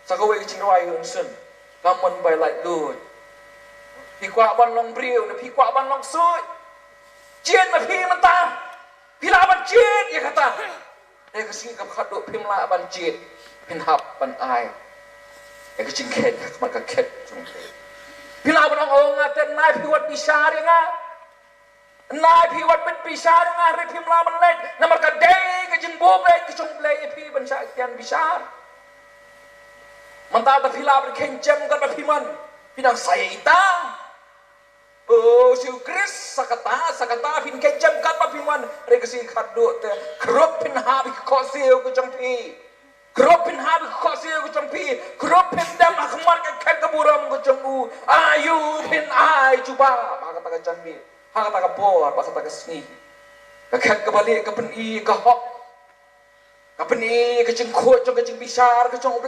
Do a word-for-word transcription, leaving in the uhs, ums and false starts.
Sa kawei ka jingrwai u Insun. Ka mon bai lait lut. Phi kwah ban long briew ne phi kwah ban long ksuid? Jied ma phi mynta. Phi lah ban jied ïa kata. Ïa ka sngi kaba khadduh phim lah ban jied. Phin hap ban ai ïa ka jingkhet ha khmat ka khet jong phi. Phi lah ban ong, o nga te nai phi wat bishar ïa nga. Nai phi wat bit bishar ïa nga, hynrei phim lah ban leit. Namar ka dei ka jingbuh beit ka jong U Blei ïa phi ban shah ïa ka bishar. Mynta te phi lah ban kheiñ jem katba phi mon. Phi nang sa ïa ita. O Jisu Khrist, sa kata, sa kata phin kheiñ jem katba phi mon. Hynrei ka sngi khadduh te, krup phin hap ïa ka khohsiew ka jong phi. Krup phin hap ïa ka khohsiew ka jong phi. Krup phin dem ha khmat ka khet ka burom ka jong u. Aïu phin ai jubab ha kata ka janmiet, ha kata ka por, ha kata ka sngi. Ka khet kaba lieh ka pyni ka hok. Ka pyni ka jingkhuid jong ka jingbishar ka jong U